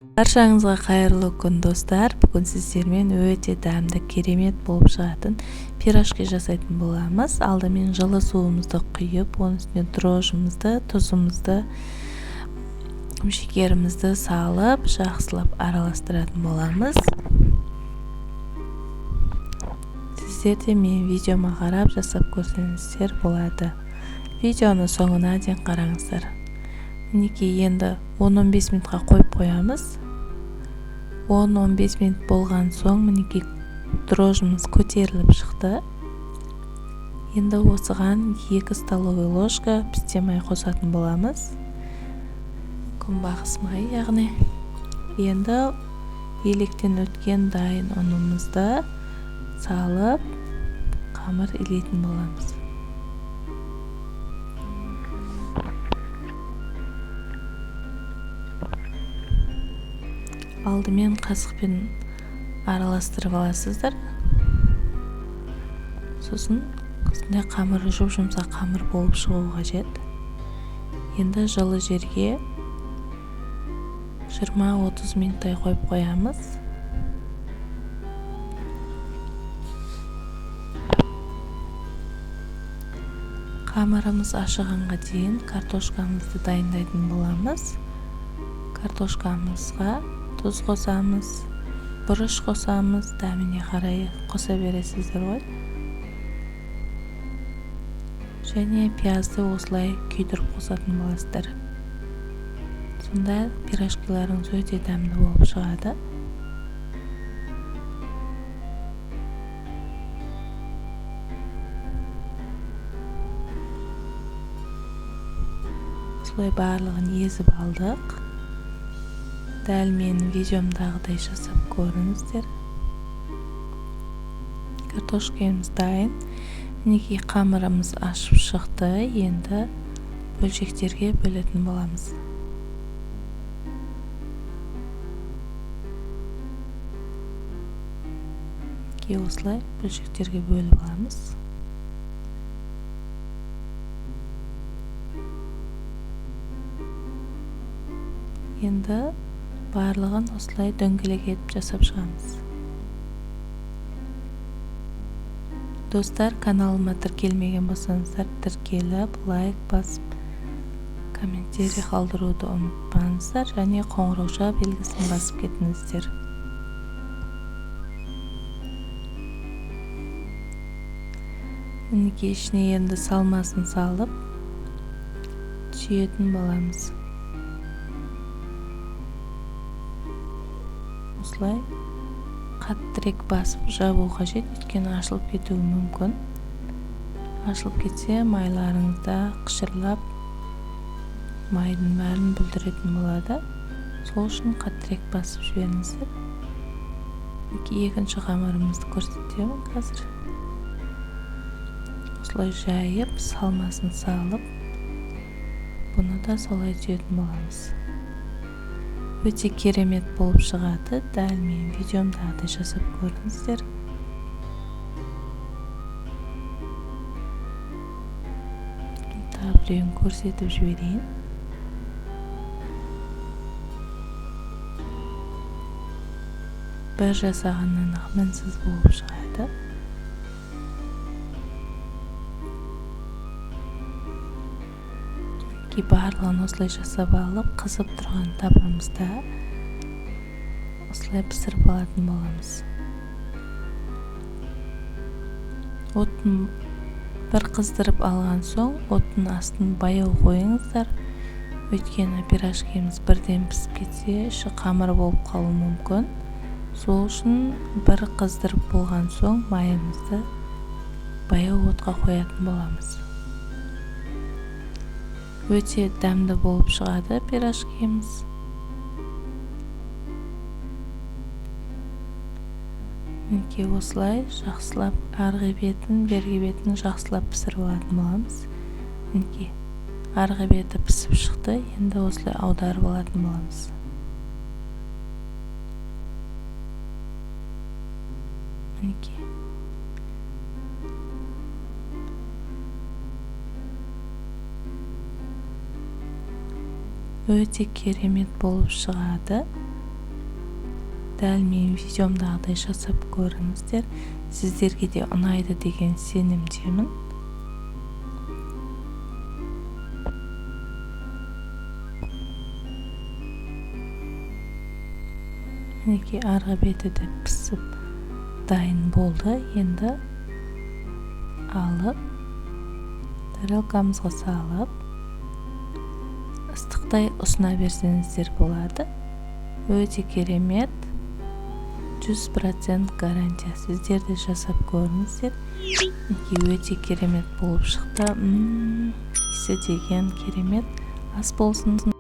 Баршаңызға қайырлы күн, достар. Бүгін сіздермен өте дәмді, керемет болып шығатын пирожки жасайтын боламыз. Алдымен жылы суымызды құйып, оның үстіне дрожжымызды, тұзымызды, құмшекерімізді салып, жақсылап араластыратын боламыз. Сіздер де менің видеома қарап жасап көрсеңіздер болады. Видеоны соңына дейін қараңыздар. Мінекей, енді 10-15 минутқа қойып қоямыз. 10-15 минут болған соң, мінекей, дрожжымыз көтеріліп шықты. Енді осыған 2 столовый ложка пісте май қосатын боламыз. Күнбағыс май, яғни. Енді електен өткен дайын ұнымызды салып, қамыр илейтін боламыз. Алдымен қасықпен араластырып аласыздар. Сосын осындай қамыр, жұп-жұмсақ қамыр болып шығуы қажет. Енді жылы жерге 20-30 минуттай қойып қоямыз. Қамырымыз ашығанға дейін картошкамызды дайындайтын боламыз. Картошкамызға тұз қосамыз, бұрыш қосамыз, дәміне қарай қоса бересіздер ғой. Және пиязды осылай күйдіріп қосатын боласыздар. Сонда пирожкиларыңыз өте дәмді болып шығады. Осылай барлығын езіп алдық. Дәл менің видеомдағыдай жасап көріңіздер. Картошкамыз дайын. Мінекей, қамырымыз ашып шықты. Енді бөлшектерге бөлетін боламыз. Мінекей, осылай бөлшектерге бөліп аламыз. Енді барлығын осылай дөңгелек етіп жасап шығамыз. Достар, каналыма тіркелмеген болсаңыздар, тіркеліп, лайк басып, комментарий қалдыруды ұмытпаңыздар және қоңырауша белгісін басып кетіңіздер. Мінекей, ішіне енді салмасын салып, түйетін боламыз. Осылай қаттырақ басып жабу қажет, өйткені ашылып кетуі мүмкін. Ашылып кетсе, майларыңызда қышырлап, майдың бәрін бүлдіретін болады. Сол үшін қаттырақ басып жіберіңіздер. Мінекей, екінші қамырымызды көрсетемін қазір. Осылай жайып, салмасын салып, бұны да солай түйетін боламыз. Өте керемет болып шығады. Дәл менің видеомдағыдай жасап көріңіздер. Тағы біреуін көрсетіп жіберейін. Бір жасағаннан ақ мінсіз болып шығады. Мінекей, барлығын осылай жасап алып, қызып тұрған табамызда осылай пісіріп алатын боламыз. Оттың бір қыздырып алған соң, оттың астын баяу қойыңыздар. Өйткені пирожкиміз бірден пісіп кетсе, іші қамыр болып қалуы мүмкін. Сол үшін бір қыздырып болған соң майымызды баяу отқа қоятын боламыз. Өте дәмді болып шығады пирожкиміз. Мінекей, осылай жақсылап арғы бетін, бергі бетін жақсылап пісіріп алатын боламыз. Мінекей, арғы беті пісіп шықты. Енді осылай аударып алатын боламыз. Мінекей. Өте керемет болып шығады. Дәл менің видеомдағыдай жасап көріңіздер, сіздерге де ұнайды деген сенімдемін. Мінекей, арғы беті де пісіп дайын болды. Енді алып тарелкамызға салып, ыстықтай ұсына берсеңіздер болады. Өте керемет, 100% гарантия. Сіздер де жасап көріңіздер. Мінекей, өте керемет болып шықты. Иісі деген керемет. Ас болсын.